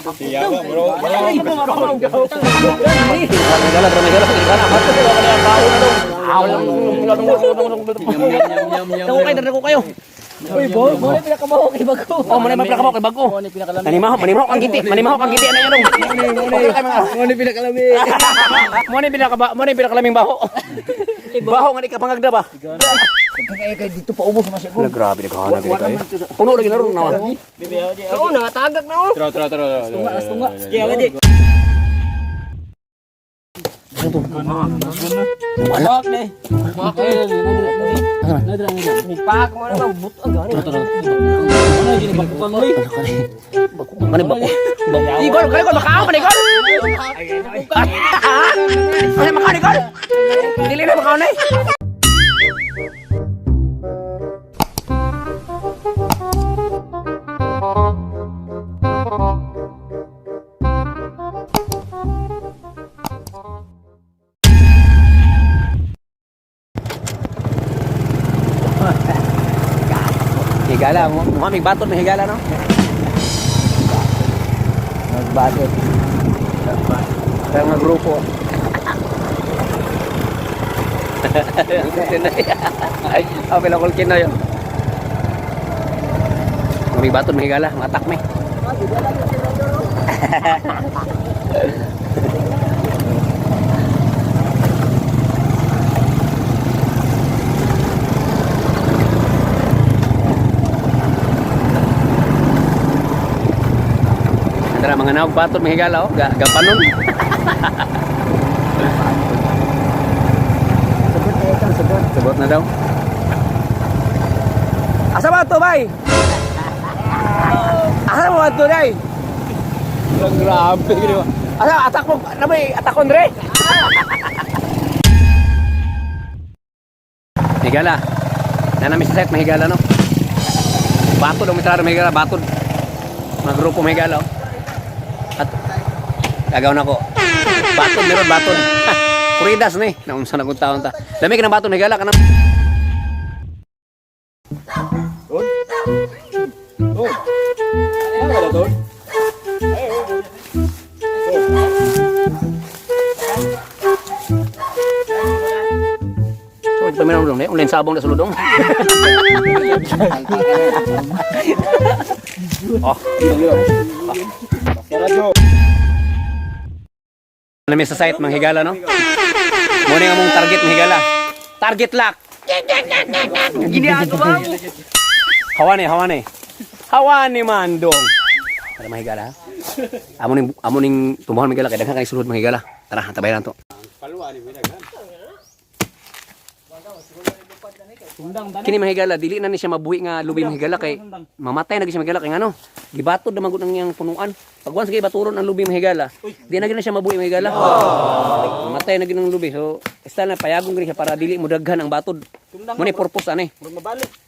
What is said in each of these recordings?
Mahigala, bro, mahigala. Pagkana, mato sila ka na tao na dong. Dako kayo, dako kayo. Uy, bo, mo na pinakabaho kay bago. Oh, manay pinakabaho kay bago. Manimaho, manimaho kang giti, manimaho kang giti ana dong. Okay kay mga. Mo na pinakalami. Mo ni pinakaba, mo ni pinakalaming baho. Baho nga di ka pangagda ba? Kaya kay dito pa ubos man siya. Wala grabe naghahanap dito kayo. Puno lagi na ron naman. Oo, nangatagak na oh. Tara, tara, tara. Tunga, tunga. Kaya wadi. Wala. Pak mo na buto ang gani. Kani bako. Igol, kani ko makaon man igol. Ano makaon igol? Dili na makaon eh. Higala, mukha may baton, may higala, no? Nagbatot. Kaya mga grupo. Ay, oh, pila kol kinoy. May baton, may higala, matak may. Tara mga naog baton may higala oh, ga gapanon. Sagot na ito, sagot. Sabot na daw. Asa ba ito, bay? Asa mo ito, day? Grabe, di ba? Asa, atak mo, na may atak ko, Andre? Higala. Nanami sa site, mahigala, no? Batod ang mitrado, mahigala, batod. Mga grupo mahigala, oh. At, gagaw na ko. Batod, meron, batod. Kuridas na eh. Naunsa na kung taon ta. Dami ka ng batod, higala ka na. So, ito meron dong, eh. Ulen sabong na sulodong. Oh. Nami sa site, manghigala, no? Muna nga mong target, manghigala. Target lock! Ginagawa mo. Hawane, hawane. Hawane man dong. Tara mahigala. ha? Amo ning tumuhan mahigala kay daghan kay sulod mahigala. Tara, tabay lang to. Kini mahigala dili na ni siya mabuhi nga lubi mahigala kay mamatay na gyud siya mahigala kay ngano. Gibatod na magud ang iyang punuan. Pag once kay baturon ang lubi mahigala, di na gyud na siya mabuhi mahigala. Mamatay na gyud ang lubi. So, style na payagon gyud siya para dili mo daghan ang batod. Mo ni purpose ani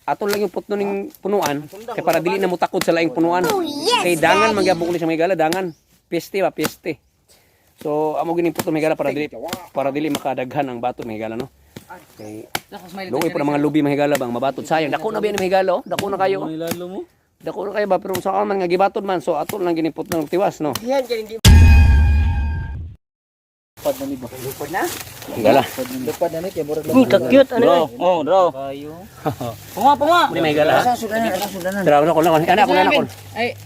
ato lang yung putno ning punuan kay para dili na mutakod sa laing punuan. Kay dangan magyabok ni siya mahigala, dangan. Peste ba peste. So amo gining putno mahigala para dili makadaghan ang bato mahigala, no. Kay luoy po ng mga lubi mahigala bang mabatod sayang. Dako na ba ni mahigala oh? Dako na kayo. Oh. Dako na kayo ba pero sa man nga gibatod man so ato lang gining putno ng tiwas, no. Yan kay hindi. Lupad na? Higala. Lupad na ni kay murag. Uy, ka-cute ano. Oh, bro. Punga, punga. Muni mahigala. Ha? Asa sudanan, asa sudanan. Tara ako lang. Ana ako na ako. Ay.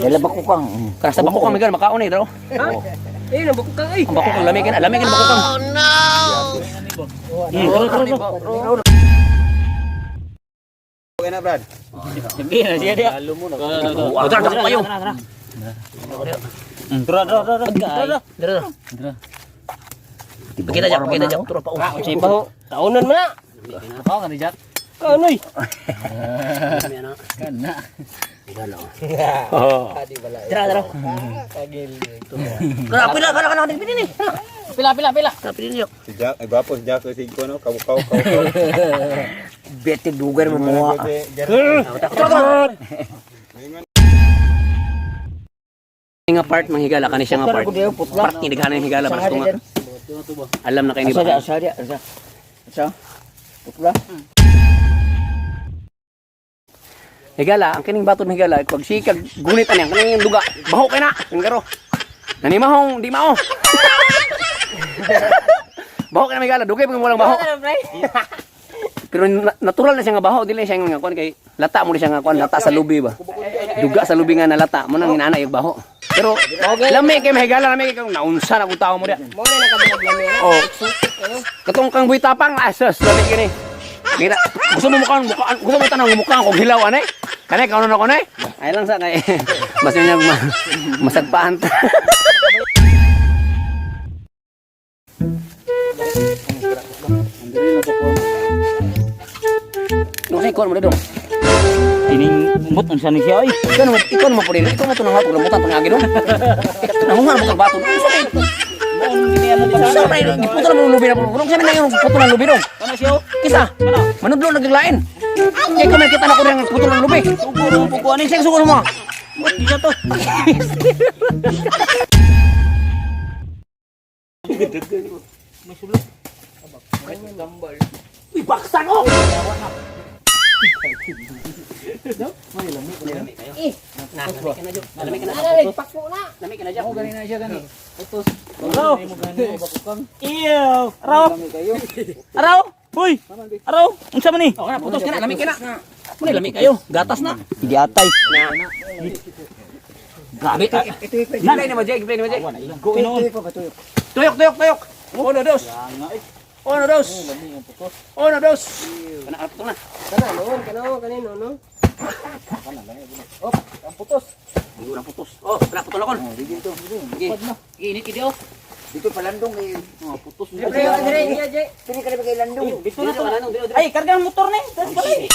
Dala ba ko kang? Kaya sa bako kang mahigala makaon eh, daro. Oh. Eh, nabako kang ay. Ang bako kang lamig lamig ang bako kang. Sige na siya dia. Oh, tara, dako kayo. Tara, tara, tara. Tara. Dara. Dara. Pakita dyan, pakita dyan. Turo pa. Oh. Sige pa ho. Taunon mo na. Ako ka ni Jack. Kanoy. Oh. Tara, tara. Kana pila kana kana pila ni. Pila, pila, pila. Kana pila niyo. Si Jack, ay gwapo si Jack, si ko no, kabukaw, kabukaw. Bete dugar mo mo. Nga part manghigala kani siya nga part. Part ni daghan ang higala para tunga. Alam na kay ni Asa ba. asa asa. Asa. Putla. Higala, ang kining batod higala, pag sikag gunit ani ang kining duga, baho kay na, ang garo. Nanimahong di mao. Baho kay na higala, dugay pag walang baho. Pero natural na siya nga baho, dili siya nga kuan kay lata mo ni siya nga kuan, lata sa lubi ba. Duga sa lubi nga nalata mo nang inana yung baho. Pero lami kay mahigala, lami kay kung naunsa na kung tao mo diya. Mo na nakabulag lami na. Oh. Katong kang buhay tapang, asas, lami kini. Mira, gusto mo mukhang, mukhaan, gusto mo tanong mukhaan kong hilaw, anay? Kanay, kaunon ako, anay? Ay lang sa kay, mas yun yung masagpaan ta. Nung sa'yo, kuhan mo na dong. Tining umot unsa ni siya oy. Ikaw naman po rin. Ikaw mo ito nang hatog. Lambutan ito ng agi dong. Nahungan mo kang bato. Ano sa kayo? Sa kayo? Giputo na mo lubi na po. Kung saan na yung puto ng lubi dong? Kana siya oh. Kisa, manudlo naglain. Kaya kami kita na ko rin ang puto ng lubi. Sugo mo po ani. Ano siya mo? Di siya to. Uy, baksan oh! Eh, Lami ka na. ano pakpo na. Lami ka na dyan. Gani na siya gani. Utos. Araw. Iyaw. Araw. Araw. Uy. Araw. Unsa man ni? Okay na, putos ka na. Lami ka na. Muna, lami kayo. Gatas na. Giatay. Grabe. Play na mo, Jake. Play na mo, Jake. Go inoon. Tuyok, tuyok, tuyok. Uno, dos. Uno, dos. Uno, dos. Kana, puto na. Kana noon, kana kanino no. Hindi na putos. Oh, tara, putol ako. Sige. Sige, init video. Dito palandong eh. Oh, putos. Dire dire niya Jay. Pili ka na ba kay landong? Dito na to. Ay, karga ang motor ni. Tas balay.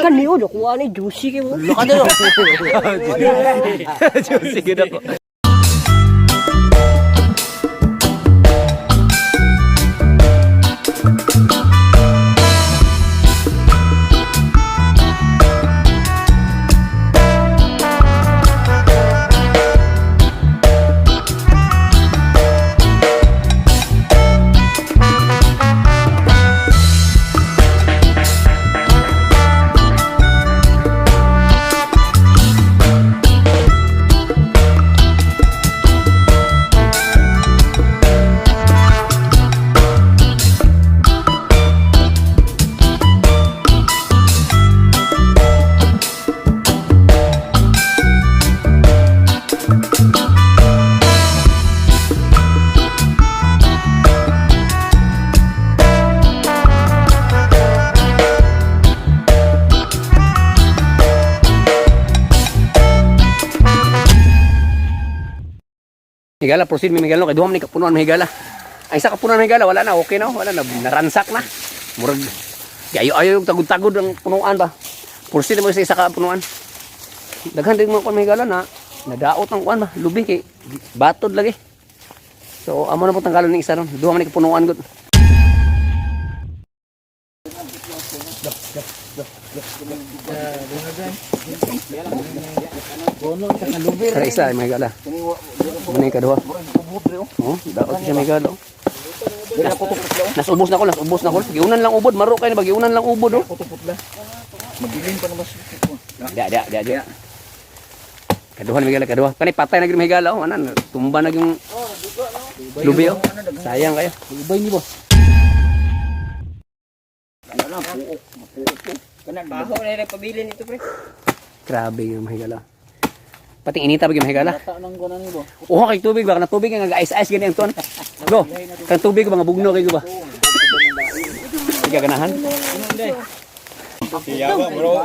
Kaniyo nakuha ni juicy kay mo. Sige na ko. Higala, proceed mi Miguel no kay duha man ni kapunuan mahigala. Ang isa kapunuan mahigala wala na, okay na, wala na, naransak na. Murag ayo ayo yung tagod-tagod ang punuan ba. Proceed mo sa isa ka punuan. Daghan din mga kuan mahigala na nadaot ang kuan ba, lubi kay batod lagi. So amo na po tanggalon ning isa ron. Duha man ni kapunuan gud. Kara isa ay mahigala. Muna yung kaduha. Oh, daot siya mahigala. Oh. Nas ubos na ko, nas ubos na ko. Giunan lang ubod, maro kay na ba giunan lang ubod oh. Mabilin pa naman siya. Dia dia dia dia. Kaduha ni mahigala, kaduha. Kani patay na gyud mahigala oh, anan tumba na yung lubi oh. Sayang kayo. Ubay ni boss. Baho na rin pabilin ito pre. Grabe yung mahigala. Pati inita ba yung mahigala? Ta nang kunan ni bo. Uha kay tubig ba? Kana tubig nga nag-ice-ice gani ang tuan. Go. Kan tubig ba nga bugno kay ba? Ika ganahan. Siyawa bro.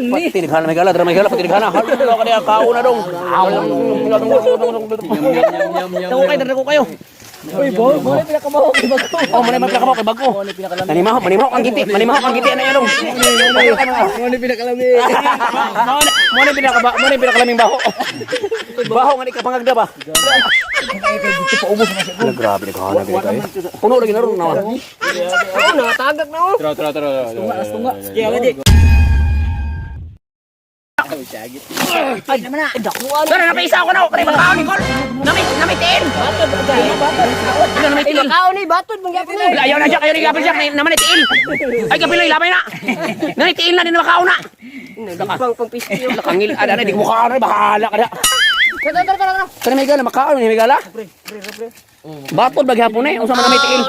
Pati naghala may gala, dra may gala, pati naghala. Hala ka niya kao na dong. Dako kayo, dako kayo. Uy, bo, bo na pinakabaho kay bago. Oh, manay magkakabaw kay bago. Nanimaho, manimaho ang giti, manimaho ang giti ana yalong. Mo ni pinakalami. Mo ni pinakaba, mo ni pinakalaming baho. Baho nga ni kapangagda ba? Ala grabe naghala gani kayo. Puno lagi na ron nawa. Oh, nakatagak na oh. Tara tara tara. Tunga, tunga. Kaya lagi. Dara na isa ako na, kare makaon ni Col. Nami nami tiin. Ano nami Ay, tiin. makaon ni batod mangyapon ni. Wala, ayaw na siya, kayo ni Gapil siya, naman ni tiil. Ay, Gapil, lamay na. Nani tiil na, di na makaon na. Nagipang pang pisti. Kangil, ada na, di ko mukhaan na, bahala ka na. Tara tara tara tara. Kani may gala, makaon, ni may gala. Batod ba gihapon eh? Unsa man na may tiil?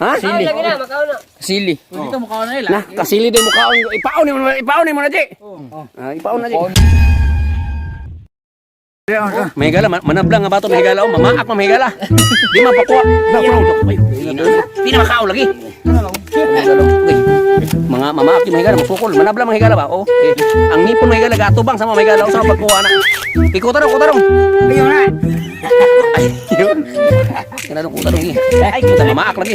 Ha? Sili. Lagi na makaon na. Sili. Dito mukha na ila. Na, kasili din mukhaon. Ipaon ni mo, ipaon ni mo na, Ji. Ah, ipaon na, Ji. May gala, manablang nga bato, may gala. Oh, mamaak ma, may gala. Di mapakuha. Na, kuno, ay, di na makaon lagi. May gala, okay. Mga mamaak yung may gala, masukol. Manablang may gala ba? Oh, eh. Ang ngipon may gala, gatubang sama may gala, sama pagkuha na. Ikuta rong, kuta rong. Ayun na. Ayun. Kaya rong, kuta rong. Eh. Ay, kuta, mamaak lagi.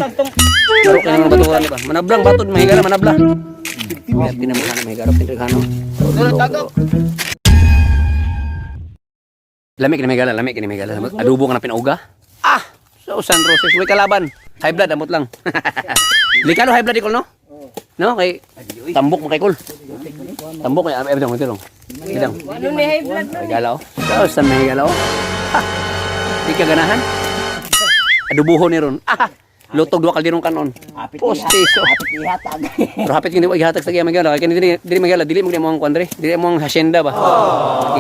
Laro kayo ng batuhan, di ba? Manablang batod, mahigala, manabla. Tinamukha na mahigala, pinagano. Lamig ni mahigala, lamig ni mahigala. Adobo ka na pinauga. Ah! So, San Roses, way kalaban. High blood, amot lang. Likano high blood, ikol, no? No, kay tambok mo kay kol. Tambok kay ay bidang bidang. Bidang. Ano ni high blood no? Mahigala oh. So, san mahigala oh. Ha! Di ka ganahan? Adubuho ni ron. Ah! Lutog duha kaldirong kanon. Postiso. Ihatag. Pero hapit kini ihatag sa magala kay kini dili dili magala dili mo ang kuan dre. Dili mo ang hacienda ba.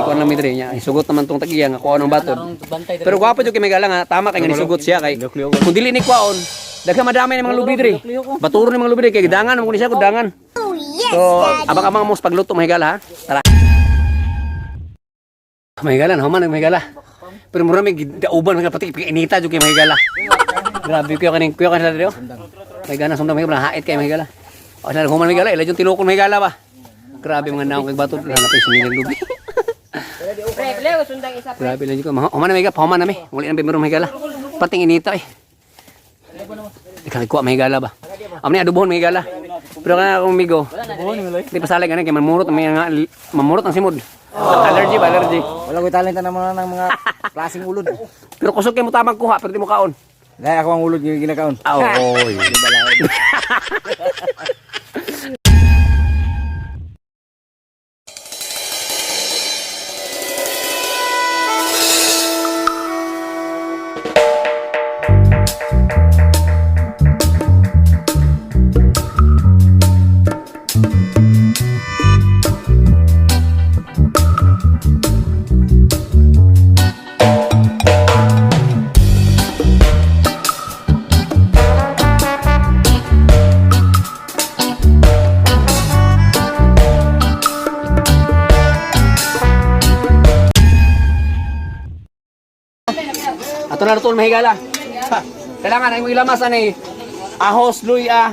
Kikuan lang mi dre nya. Isugot naman tong tagiya nga kuan ang batod. Pero gwapo jud kay magala nga tama kay nga nisugot siya kay kung dili ni kuaon daghan madami ni mga lubi dre. Baturo ni mga lubi dre kay dangan mo ni siya kung dangan. So abang-abang mo sa pagluto mahigala ha. Tara. Mahigala na human ang mahigala. Pero mura may dauban mga pati inita jud kay mahigala. Grabe kuya kaning kuya kaning dre. oh. May gana sundang mahigala hait kay mahigala. O na human mahigala ila jud tilokon mahigala ba. Grabe mga naong kay batod na napay sinilang lubi. Pre, leo sundang isa pre. Grabe lang ko. Human na mahigala, human na mi. Muli na bimero mahigala. Pating inita eh. Ikaw mahigala ba? Amni adubohon mahigala. Pero kana akong migo. Di pasalig ani kay mamurot ang mga mamurot ang simod. Allergy ba allergy. Wala ko'y talenta naman ng mga klaseng ulod. Pero kusog kay mo tamang kuha pero di mo kaon. Dahil ako ang ulod yung ginakaon. Ah, oy. Ato na tol mahigala. Ha, kailangan ay mo ilamas ani ahos luya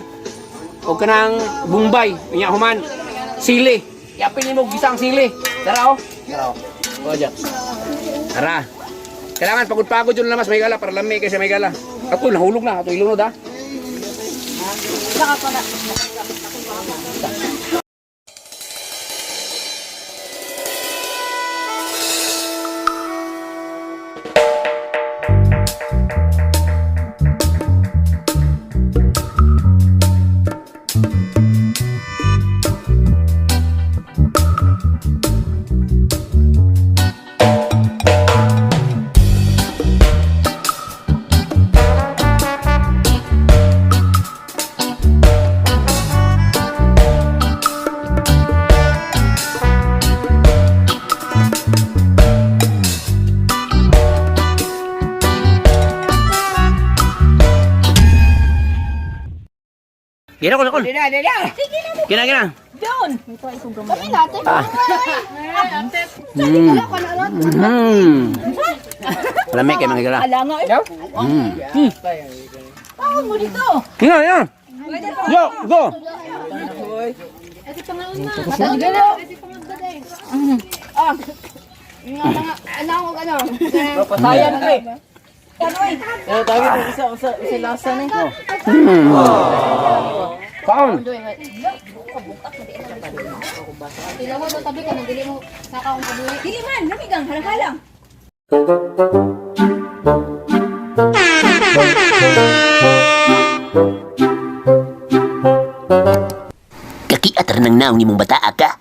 o kanang bumbay nya human sili. Yapin nimo gisang sili. Tara oh. Tara oh. O Jack. Tara. Kailangan pagod-pagod yun lamas may gala para lami kaysa may gala. Ako nahulog na ato ilunod ha. Gina ko kon. Dila, dila. Gina gina. Doon. Kami natin. Ah. Mm. Lami kay mga gala. Ala nga eh. Mm. Paon mo dito. Gina, gina. Go, go. Matanggal. Ah. Nga mga anak ko ano. Patayan pre. Eh, tawag mo isa isa isa lasa ni. Mm. Kaon. Tilaw mo tabi ka nang dili mo saka akong pabuhi. Dili man, lamigang halang-halang. Kakiat ra ng naong nimong bataa ka.